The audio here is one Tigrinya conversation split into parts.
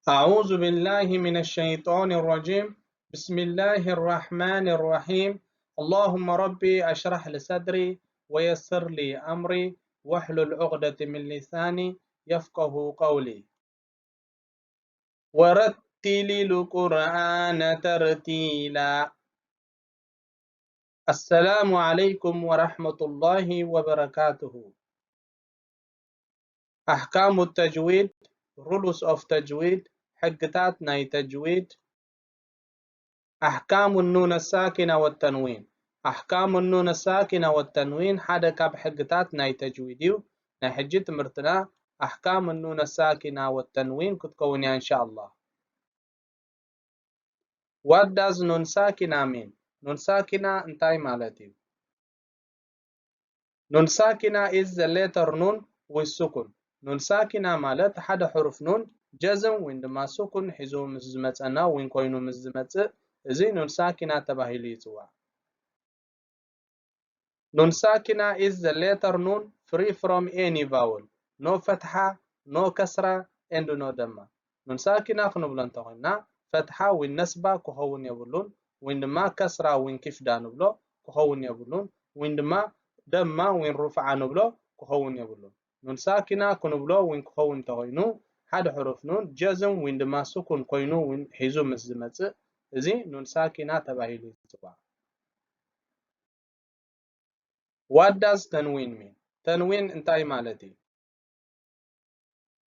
أعوذ بالله من الشيطان الرجيم. بسم الله الرحمن الرحيم. اللهم ربي اشرح لي صدري ويسر لي أمري واحلل عقدة من لساني يفقه قولي. ورتل القرآن ترتيلا. السلام عليكم ورحمة الله وبركاته. أحكام التجويد، rules of تجويد، ሕግታት ናይ ተጅዊድ። أحكام النون الساكنة والتنوين. أحكام النون الساكنة والتنوين ሓደ ካብ ሕግታት ናይ ተጅዊድ እዩ። ናይ ሕጂ ትምህርትና أحكام النون الساكنة والتنوين ክትከውን እያ إن شاء الله. What does ኑን ሳኪና mean? ኑን ሳኪና እንታይ ማለት እዩ? ኑን ሳኪና is the letter ኑን with ስኩን። ኑን ሳኪና ማለት ሓደ ሕሩፍ ኑን ጀዝም ወይን ድማ ስኩን ሒዙ ምስ ዝመጸና ወይን ኮይኑ ምስ ዝመጽእ እዚ ኑን ሳኪና ተባሂሉ ይጽዋዕ። ኑን ሳኪና is the letter ኑን free from any vowel. No ፈትሓ፣ no ከስራ and no ደማ። ኑን ሳኪና ክንብሎ እንተኾይና ፈትሓ ወይን ነስባ ክኸውን የብሉን፣ ወይን ድማ ከስራ ወይን ኪፍዳ ንብሎ ክኸውን የብሉን፣ ወይን ድማ ደማ ወይን ሩፍዓ ንብሎ ክኸውን የብሉን። ኑን ሳኪና ክንብሎ ወይን ክኸውን እንተኾይኑ ሓደ ሕሩፍ ኑን ጀዝም ወይን ድማ ስኩን ኮይኑ ወይን ሒዙ ምስ ዝመጽእ እዚ ኑን ሳኪና ተባሂሉ ይጽዋዕ። What does ተንዊን mean? ተንዊን እንታይ ማለት እዩ?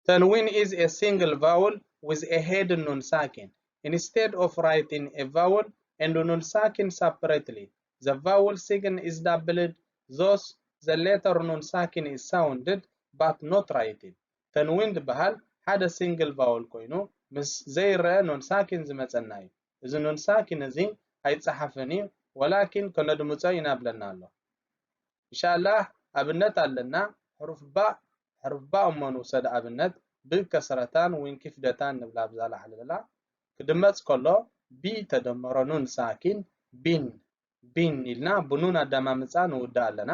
ተንዊን is a single vowel with a hidden ኑን ሳኪን. Instead of writing a vowel and ኑን ሳኪን separately, the vowel sign is doubled, thus the letter ኑን ሳኪን is sounded but not written. ተንዊን ዝበሃል ሓደ ሲንግል ቫወል ኮይኑ ምስ ዘይረአ ኑን ሳኪን ዝመጸና እዩ። እዚ ኑን ሳኪን እዚ ኣይጸሓፍን እዩ፣ ወላኪን ከነድምጾ ኢና ብለና ኣሎ። ኢንሻላህ ኣብነት ኣለና። ሕሩፍ ባእ፣ ሕሩፍ ባእ እሞ ንውሰድ ኣብነት። ብ ከስረታን ወይን ኪፍደታን ንብላ ኣብዛ ላዕሊ ዘላ። ክድመጽ ከሎ ቢ ተደመሮ ኑን ሳኪን ቢን፣ ቢን ኢልና ብኑን ኣደማምጻ ንውድእ ኣለና።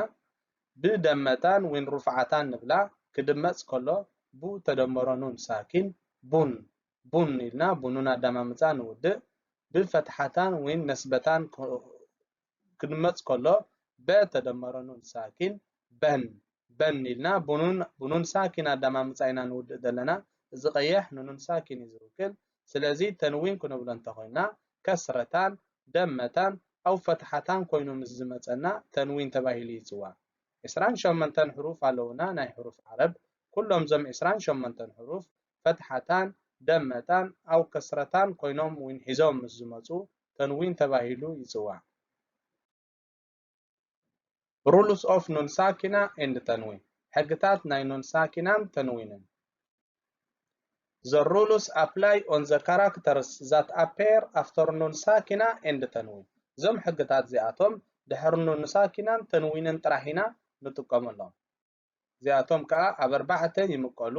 ብ ደመታን ወይን ሩፍዓታን ንብላ። ክድመጽ ከሎ ቡ ተደመሮ ኑን ሳኪን ቡን፣ ቡን ኢልና ብኑን ኣደማምጻ ንውድእ። ብ ፈትሓታን ወይን ነስበታን ክ-፣ ክድመጽ ከሎ በ ተደመሮ ኑን ሳኪን በን፣ በን ኢልና ብኑን፣ ብኑን ሳኪን ኣደማምጻ ኢና ንውድእ ዘለና። እዚ ቀይሕ ንኑን ሳኪን እዩ ዝውክል። ስለዚ ተንዊን ክንብሎ እንተኾይና ከስረታን ደመታን ኣው ፈትሓታን ኮይኑ ምስ ዝመጸና ተንዊን ተባሂሉ ይጽዋዕ። ዕስራን ሸሞንተን ሕሩፍ ኣለውና ናይ ሕሩፍ ዓረብ። ኩሎም እዞም ዕስራን ሸሞንተን ሕሩፍ ፈትሓታን ደመታን ኣው ከስረታን ኮይኖም ዊን ሒዞም ምስ ዝመጹ ተንዊን ተባሂሉ ይጽዋዕ። Rules of ኑን ሳኪና and ተንዊን፣ ሕግታት ናይ ኑን ሳኪናን ተንዊንን። The rules apply on the characters that appear after ኑን ሳኪና and ተንዊን። እዞም ሕግታት እዚኣቶም ድሕሪ ኑን ሳኪናን ተንዊንን ጥራሕ ኢና ንጥቀመሎም። እዚኣቶም ከኣ ኣብ ኣርባዕተ ይምቀሉ።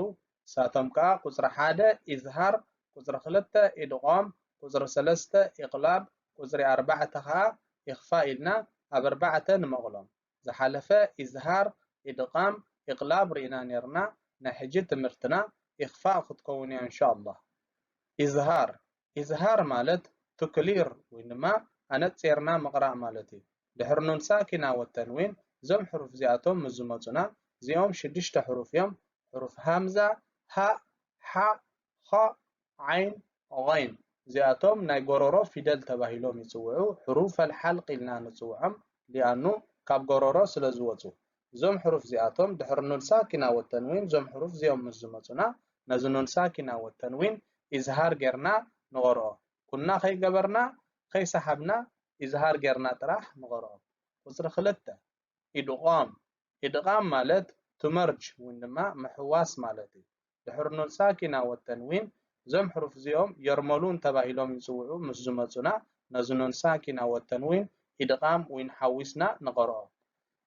ንሳቶም ከኣ ቁጽሪ ሓደ ኢዝሃር፣ ቁጽሪ ክልተ ኢድቓም፣ ቁጽሪ ሰለስተ ኢቕላብ፣ ቁጽሪ ኣርባዕተ ከኣ ኢኽፋእ ኢልና ኣብ ኣርባዕተ ንመቕሎም። ዝሓለፈ ኢዝሃር፣ ኢድቓም፣ ኢቕላብ ርኢና ኔርና። ናይ ሕጂ ትምህርትና ኢኽፋእ ክትከውን እያ እንሻኣላህ። ኢዝሃር፣ ኢዝሃር ማለት to clear ወይ ድማ ኣነጺርና ምቕራእ ማለት እዩ። ድሕሪ ኑን ሳኪና ወተንዊን እዞም ሕሩፍ እዚኣቶም ምስ ዝመጹና፣ እዚኦም ሽዱሽተ ሕሩፍ እዮም። ሕሩፍ ሃምዛ፣ ሃእ፣ ሓእ፣ ኻእ፣ ዓይን፣ ቐይን። እዚኣቶም ናይ ጎረሮ ፊደል ተባሂሎም ይጽውዑ። ሕሩፈል ሓልቕ ኢልና ንጽውዖም፣ ሊኣኑ ካብ ጎረሮ ስለ ዝወጹ። እዞም ሕሩፍ እዚኣቶም ድሕሪ ኑን ሳኪና ወተንዊን እዞም ሕሩፍ እዚኦም ምስ ዝመጹና፣ ነዚ ኑን ሳኪና ወተንዊን ኢዝሃር ጌርና ንቐርኦ። ኩና ከይገበርና፣ ከይሰሓብና፣ ኢዝሃር ጌርና ጥራሕ ንቐርኦ። ቁጽሪ ክልተ፣ ኢድቓም። ኢድቓም ማለት to merge ወይ ድማ ምሕዋስ ማለት እዩ። ድሕሪ ኑን ሳኪና ወተንዊን እዞም ሕሩፍ እዚኦም የርመሉን ተባሂሎም ይጽውዑ ምስ ዝመጹና፣ ነዚ ኑን ሳኪና ወተንዊን ኢድቓም ዊን ሓዊስና ንቐርኦ።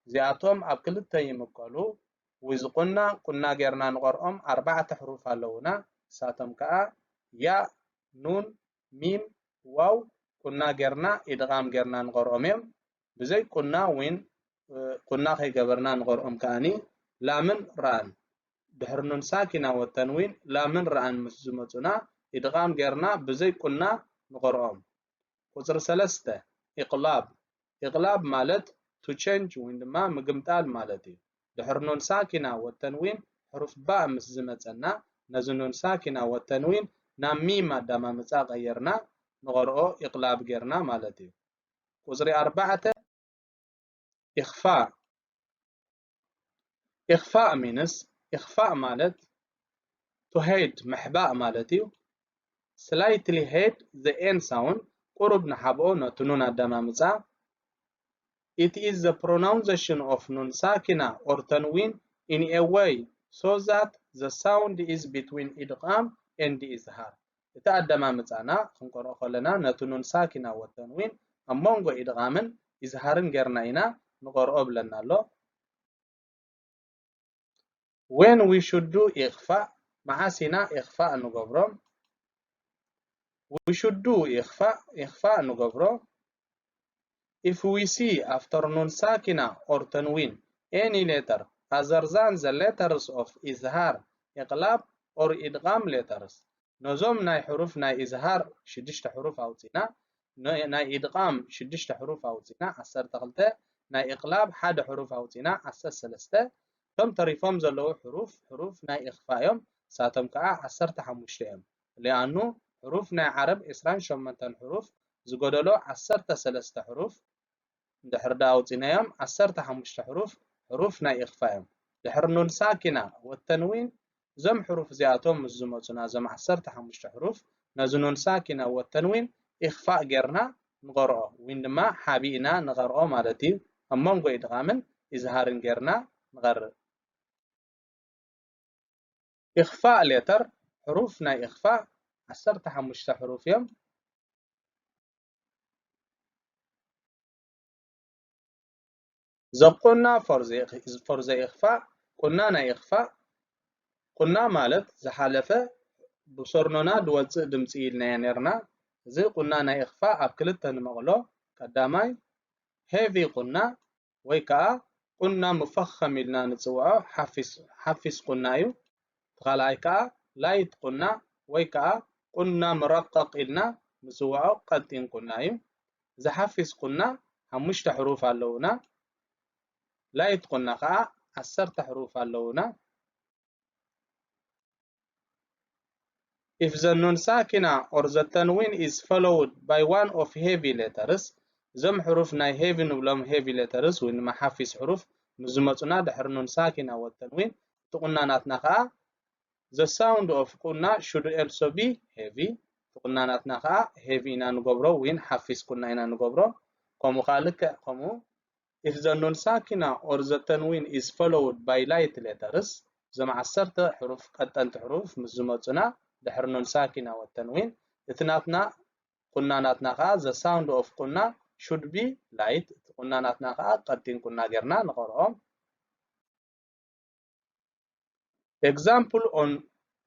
እዚኣቶም ኣብ ክልተ ይምቀሉ። ዊዝ ቁና፣ ቁና ጌርና ንቐርኦም ኣርባዕተ ሕሩፍ ኣለዉና። ንሳቶም ከኣ ያእ፣ ኑን፣ ሚም፣ ዋው ቁና ጌርና ኢድቓም ጌርና ንቐርኦም እዮም። ብዘይ ቁና ዊን፣ እ፣ ቁና ከይገበርና ንቐርኦም ከኣኒ ላምን ራእን። ድሕሪ ኑን ሳኪና ወተንዊን ላምን ራእን ምስ ዝመጹና ኢድቓም ጌርና ብዘይ ቁና ንቐርኦም። ቁጽሪ ሰለስተ፣ ኢቕላብ። ኢቕላብ ማለት to change ወይ ድማ ምግምጣል ማለት እዩ። ድሕሪ ኑን ሳኪና ወተንዊን ሕሩፍ ባእ ምስ ዝመጸና፣ ነዚ ኑን ሳኪና ወተንዊን ናብ ሚም ኣዳማምጻ ቀይርና ንቐርኦ ኢቕላብ ጌርና ማለት እዩ። ቁጽሪ ኣርባዕተ፣ ኢኽፋእ። ኢኽፋእ means፣ ኢኽፋእ ማለት to hide፣ ምሕባእ ማለት እዩ። Slightly hide the N sound፣ ቁሩብ ንሓብኦ ነቲ ኑን ኣዳማምጻ። It is the pronunciation of ኑን ሳኪና or ተንዊን in a way so that the sound is between ኢድቓም and ኢዝሃር። እቲ ኣደማምጻና ክንቀርኦ ከለና ነቲ ኑን ሳኪና ወተንዊን ኣብ መንጎ ኢድቓምን ኢዝሃርን ጌርና ኢና ንቐርኦ ብለና ኣሎ። When we should do ኢኽፋእ፣ መዓስ ኢና ኢኽፋእ እንገብሮ? We should do ኢኽፋእ፣ ኢኽፋእ እንገብሮ if we see after ኑን ሳኪና or ተንዊን any letter other than the letters of ኢዝሃር፣ ኢቕላብ or ኢድቓም letters። ነዞም ናይ ሕሩፍ ናይ ኢዝሃር ሽዱሽተ ሕሩፍ ኣውጺና፣ ነ-፣ ናይ ኢድቓም ሽዱሽተ ሕሩፍ ኣውጺና፣ ዓሰርተ ክልተ፣ ናይ ኢቕላብ ሓደ ሕሩፍ ኣውጺና፣ ዓሰርተ ሰለስተ። እቶም ተሪፎም ዘለዉ ሕሩፍ፣ ሕሩፍ ናይ ኢኽፋእ እዮም፣ ንሳቶም ከኣ ዓሰርተ ሓሙሽተ እዮም። ሊኣኑ ሕሩፍ ናይ ዓረብ ዕስራን ሸሞንተን ሕሩፍ፣ ዝጎደሎ ዓሰርተ ሰለስተ ሕሩፍ፣ እንድሕር ደኣ ኣውጺናዮም፣ ዓሰርተ ሓሙሽተ ሕሩፍ፣ ሕሩፍ ናይ ኢኽፋእ እዮም። ድሕሪ ኑን ሳኪና ወተንዊን፣ እዞም ሕሩፍ እዚኣቶም ምስ ዝመጹና፣ እዞም ዓሰርተ ሓሙሽተ ሕሩፍ፣ ነዚ ኑን ሳኪና ወተንዊን ኢኽፋእ ጌርና ንቐርኦ፣ ዊን ድማ ሓቢእና ንቐርኦ ማለት እዩ። ኣብ መንጎ ኢድቓምን ኢዝሃርን ጌርና ንቐርእ። ኢኽፋእ ሌተር፣ ሕሩፍ ናይ ኢኽፋእ ዓሰርተ ሓሙሽተ ሕሩፍ እዮም። ዘቁና ፎር ዘ-፣ ፎር ዘ ኢኽፋእ፣ ቁና ናይ ኢኽፋእ። ቁና ማለት ዝሓለፈ ብሰርኖና ዝወጽእ ድምጺ ኢልናዮ ኔርና። እዚ ቁና ናይ ኢኽፋእ ኣብ ክልተ ንመቕሎ። ቀዳማይ ሄቪ ቁና ወይ ከኣ ቁና ሙፈኸም ኢልና ንጽውዖ ሓፊስ፣ ሓፊስ ቁና እዩ። እቲ ካልኣይ ከኣ ላይት ቁና ወይ ከኣ ቁና መረቀቕ ኢልና ንጽውዖ ቀጢን ቁና እዩ። እዚ ሓፊስ ቁና ሓሙሽተ ሕሩፍ ኣለዉና። ላይት ቁና ከኣ ዓሰርተ ሕሩፍ ኣለዉና። If the ኑን ሳኪና or the ተንዊን is followed by one of heavy letters፣ እዞም ሕሩፍ ናይ ሄቪ ንብሎም፣ ሄቪ ሌተርስ ወይ ድማ ሓፊስ ሕሩፍ ምስ ዝመጹና ድሕሪ ኑን ሳኪና ወተንዊን፣ እቲ ቁና ናትና ከኣ the sound of ቁና should also be heavy፣ እቲ ቁና ናትና ከኣ ሄቪ ኢና ንገብሮ ወይ ሓፊስ ቁና ኢና ንገብሮ። ከምኡ ከኣ ልክዕ ከምኡ if the ኑን ሳኪና or the ተንዊን is followed by light letters፣ እዞም ዓሰርተ ሕሩፍ ቀጠንቲ ሕሩፍ ምስ ዝመጹና ድሕሪ ኑን ሳኪና ወተንዊን፣ እቲ ናትና ቁና ናትና ከኣ the sound of ቁና should be light፣ እቲ ቁና ናትና ከኣ ቀጢን ቁና ጌርና ንቐርኦ። Example on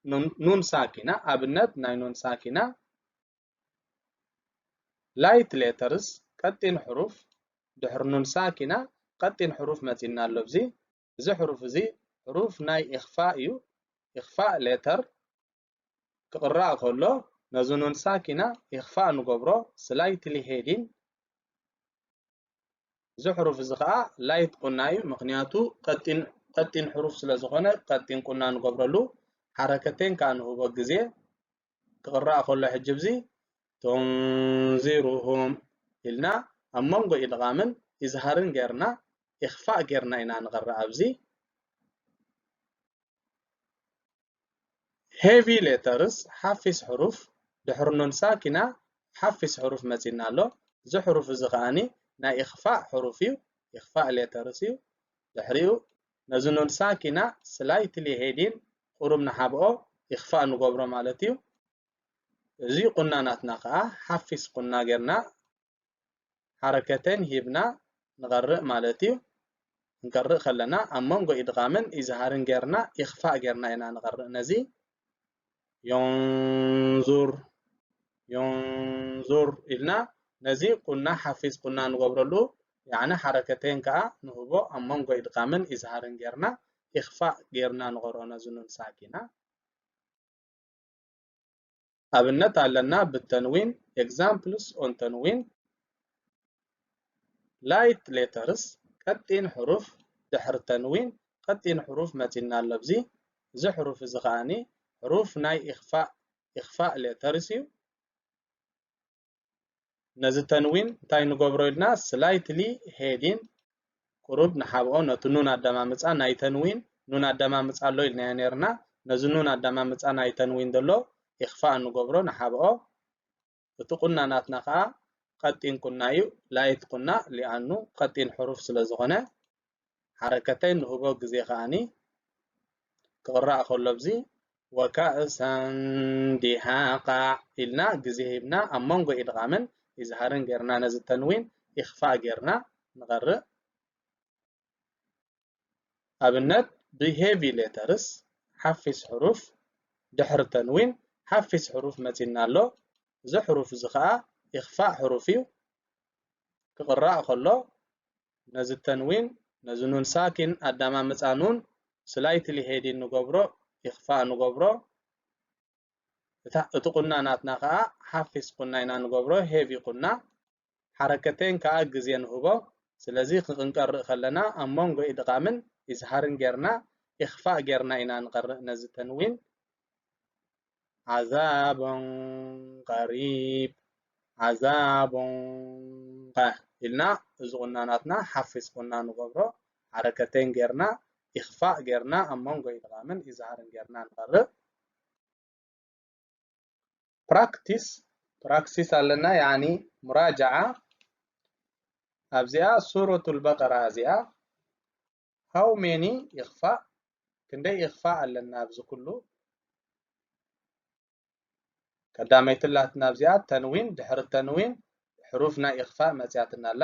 ኑን፣ ኑን ሳኪና፣ ኣብነት ናይ ኑን ሳኪና። ላይት ሌተርስ፣ ቀጢን ሕሩፍ፣ ድሕሪ ኑን ሳኪና ቀጢን ሕሩፍ መጺና ኣሎ። ኣብዚ፣ እዚ ሕሩፍ እዚ ሕሩፍ ናይ ኢኽፋእ እዩ። ኢኽፋእ ሌተር ክቕራእ ከሎ ነዚ ኑን ሳኪና ኢኽፋእ ንገብሮ፣ ስላይትሊ ሄዲን። እዚ ሕሩፍ እዚ ኸኣ ላይት ቁና እዩ፣ ምኽንያቱ ቀጢን፣ ቀጢን ሕሩፍ ስለ ዝኾነ ቀጢን ቁና ንገብረሉ። ሓረከቴን ከኣ ንህቦ ግዜ ክቕራእ ከሎ ሕጂ ኣብዚ ቱንዚሩሁም ኢልና ኣብ መንጎ ኢድቓምን ኢዝሃርን ጌርና ኢኽፋእ ጌርና ኢና ንቐርእ ኣብዚ። ሄቪ ሌተርስ፣ ሓፊስ ሕሩፍ፣ ድሕሪ ኑን ሳኪና ሓፊስ ሕሩፍ መጺና ኣሎ። እዚ ሕሩፍ እዚ ከኣኒ ናይ ኢኽፋእ ሕሩፍ እዩ፣ ኢኽፋእ ሌተርስ እዩ። ድሕሪኡ ነዚ ኑን ሳኪና ስላይትሊ ሄዲን ቁሩብ ንሓብኦ ኢኽፋእ ንገብሮ ማለት እዩ። እዚ ቁና ናትና ከኣ ሓፊስ ቁና ጌርና ሓረከተን ሂብና ንቐርእ ማለት እዩ። ክንቀርእ ከለና ኣብ መንጎ ኢድቓምን ኢዝሃርን ጌርና ኢኽፋእ ጌርና ኢና ንቐርእ። ነዚ ዮንዙር፣ ዮንዙር ኢልና ነዚ ቁና ሓፊስ ቁና ንገብረሉ፣ ያዕኒ ሓረከተን ከኣ ንህቦ ኣብ መንጎ ኢድቓምን ኢዝሃርን ጌርና ኢኽፋእ ጌርና ንቐርኦ ነዚ ኑን ሳኪና። ኣብነት ኣለና ብተንዊን። Examples on ተንዊን: light letters፣ ቀጢን ሕሩፍ። ድሕሪ ተንዊን ቀጢን ሕሩፍ መጺና ኣሎ ኣብዚ። እዚ ሕሩፍ እዚ ከኣኒ ሕሩፍ ናይ ኢኽፋእ፣ ኢኽፋእ letters እዩ። ነዚ ተንዊን እንታይ ንገብሮ ኢልና? Slightly heading፣ ቁሩብ ንሓብኦ፣ ነቲ ኑን ኣደማምጻ ናይ ተንዊን፣ ኑን ኣደማምጻ ኣሎ ኢልናዮ ነይርና። ነዚ ኑን ኣደማምጻ ናይ ተንዊን ዘሎ ኢኽፋእ ንገብሮ ንሓብኦ። እቲ ቁና ናትና ከኣ ቀጢን ቁና እዩ፣ light ቁና፣ ሊኣኑ ቀጢን ሕሩፍ ስለ ዝኾነ። ሓረከተይ ንህቦ ግዜ ከኣኒ ክቕራእ ከሎ ኣብዚ ወካእሰን ዲሃቃ ኢልና ግዜ ሂብና ኣብ መንጎ ኢድቓምን ኢዝሃርን ጌርና ነዚ ተንዊን ኢኽፋእ ጌርና ንቐርእ። ኣብነት ብሄቪ ሌተርስ ሓፊስ ሕሩፍ ድሕሪ ተንዊን ሓፊስ ሕሩፍ መጺና ኣሎ። እዚ ሕሩፍ እዚ ኸኣ ኢኽፋእ ሕሩፍ እዩ። ክቕራእ ከሎ ነዚ ተንዊን፣ ነዚ ኑን ሳኪን ኣዳማምጻ ኑን ስላይትሊ ሄዲን ንገብሮ፣ ኢኽፋእ ንገብሮ። እታ፣ እቲ ቁና ናትና ከኣ ሓፊስ ቁና ኢና ንገብሮ፣ ሄቪ ቁና። ሓረከተይን ከኣ ግዜ ንህቦ። ስለዚ ክንቀርእ ከለና ኣብ መንጎ ኢድቓምን ኢዝሃርን ጌርና፣ ኢኽፋእ ጌርና ኢና ንቐርእ ነዚ ተንዊን። ዓዛቡን ቀሪብ፣ ዓዛቡን ቀ ኢልና፣ እዚ ቁና ናትና ሓፊስ ቁና ንገብሮ። ሓረከተይን ጌርና፣ ኢኽፋእ ጌርና፣ ኣብ መንጎ ኢድቓምን ኢዝሃርን ጌርና ንቐርእ። ፕራክቲስ፣ ፕራክሲስ ኣለና፣ ያኒ ሙራጃዓ። ኣብዚኣ ሱረቱል በቀራ እዚኣ፣ how many ኢኽፋእ፣ ክንደይ ኢኽፋእ ኣለና ኣብዚ ኩሉ? ቀዳመይቲ ኣላትና ኣብዚኣ ተንዊን፣ ድሕሪ ተንዊን ሕሩፍ ናይ ኢኽፋእ መጽያትና ኣላ።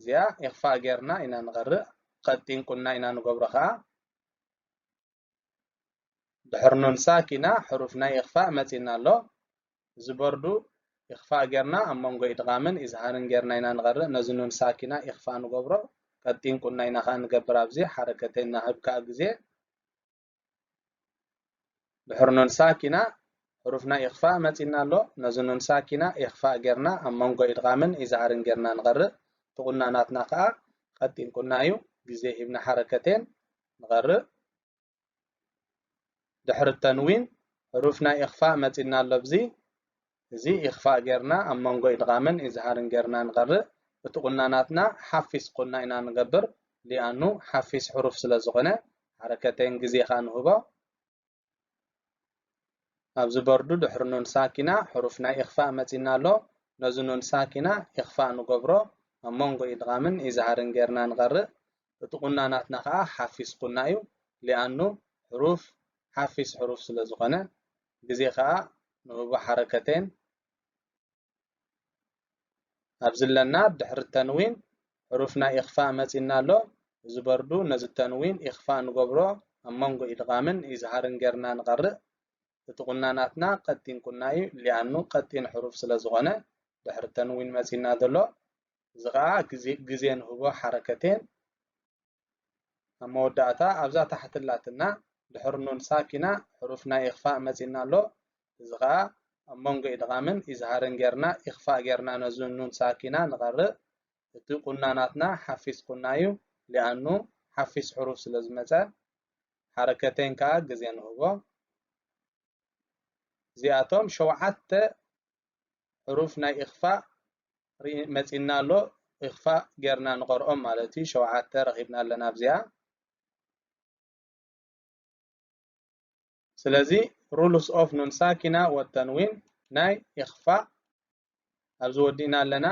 እዚኣ ኢኽፋእ ጌርና ኢና ንቐርእ፣ ቀጢን ቁና ኢና ንገብሮ ኸኣ። ድሕሪ ኑን ሳኪና ሕሩፍ ናይ ኢኽፋእ መጺና ኣሎ። እዚ በርዱ ኢኽፋእ ጌርና ኣብ መንጎ ኢድቓምን ኢዝሃርን ጌርና ኢና ንቐርእ። ነዚ ኑን ሳኪና ኢኽፋእ ንገብሮ፣ ቀጢን ቁና ኢና ኸኣ ንገብር። ኣብዚ ሓረከተይ እናሃብካ ግዜ ድሕሪ ኑን ሳኪና ሕሩፍ ናይ ኢኽፋእ መጺና ኣሎ። ነዚ ኑን ሳኪና ኢኽፋእ ጌርና ኣብ መንጎ ኢድቓምን ኢዝሃርን ጌርና ንቐርእ። እቲ ቁና ናትና ከኣ ቀጢን ቁና እዩ። ግዜ ሂብና ሓረከቴን ንቐርእ። ድሕሪ ተንዊን ሕሩፍ ናይ ኢኽፋእ መጺና ኣሎ። ኣብዚ፣ እዚ ኢኽፋእ ጌርና ኣብ መንጎ ኢድቓምን ኢዝሃርን ጌርና ንቐርእ። እቲ ቁና ናትና ሓፊስ ቁና ኢና ንገብር፣ ሊኣኑ ሓፊስ ሕሩፍ ስለ ዝኾነ፣ ሓረከተይን ግዜ ከኣ ንህቦ። ኣብዚ በርዱ ድሕሪ ኑን ሳኪና ሕሩፍ ናይ ኢኽፋእ መጺና ኣሎ። ነዚ ኑን ሳኪና ኢኽፋእ ንገብሮ፣ ኣብ መንጎ ኢድቓምን ኢዝሃርን ጌርና ንቐርእ። እቲ ቁና ናትና ከኣ ሓፊስ ቁና እዩ፣ ሊኣኑ ሕሩፍ ሓፊስ ሕሩፍ ስለ ዝኾነ፣ ግዜ ከኣ ንህቦ ሓረከቴን። ኣብዚ ኣለና ድሕሪ ተንዊን ሕሩፍ ናይ ኢኽፋእ መጺና ኣሎ። እዚ በርዱ ነዚ ተንዊን ኢኽፋእ ንገብሮ፣ ኣብ መንጎ ኢድቓምን ኢዝሃርን ጌርና ንቐርእ። እቲ ቁና ናትና ቀጢን ቁና እዩ፣ ሊኣኑ ቀጢን ሕሩፍ ስለ ዝኾነ ድሕሪ ተንዊን መጺና ዘሎ። እዚ ኸኣ ግዜ፣ ግዜ ንህቦ ሓረከቴን። ኣብ መወዳእታ ኣብዛ ታሕቲ ኣላትና ድሕሪ ኑን ሳኪና ሕሩፍ ናይ ኢኽፋእ መጺና ኣሎ። እዚ ኸኣ ኣብ መንጎ ኢድቓምን ኢዝሃርን ጌርና ኢኽፋእ ጌርና ነዚ ኑን ሳኪና ንቐርእ። እቲ ቁና ናትና ሓፊስ ቁና እዩ፣ ሊኣኑ ሓፊስ ሕሩፍ ስለ ዝመጸ። ሓረከተይን ከኣ ግዜ ንህቦ። እዚኣቶም ሸውዓተ ሕሩፍ ናይ ኢኽፋእ ርኢ-፣ መጺና ኣሎ። ኢኽፋእ ጌርና ንቐርኦም ማለት እዩ። ሸውዓተ ረኺብና ኣለና ኣብዚኣ። ስለዚ ሩልስ ኦፍ ኑን ሳኪና ወተንዊን ናይ ኢኽፋእ ኣብዚ ወዲእና ኣለና።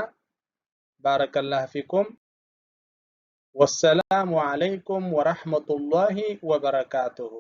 ባረከላህ ፊኩም። ወሰላሙ ዓለይኩም ወራሕመቱላሂ ወበረካቱሁ።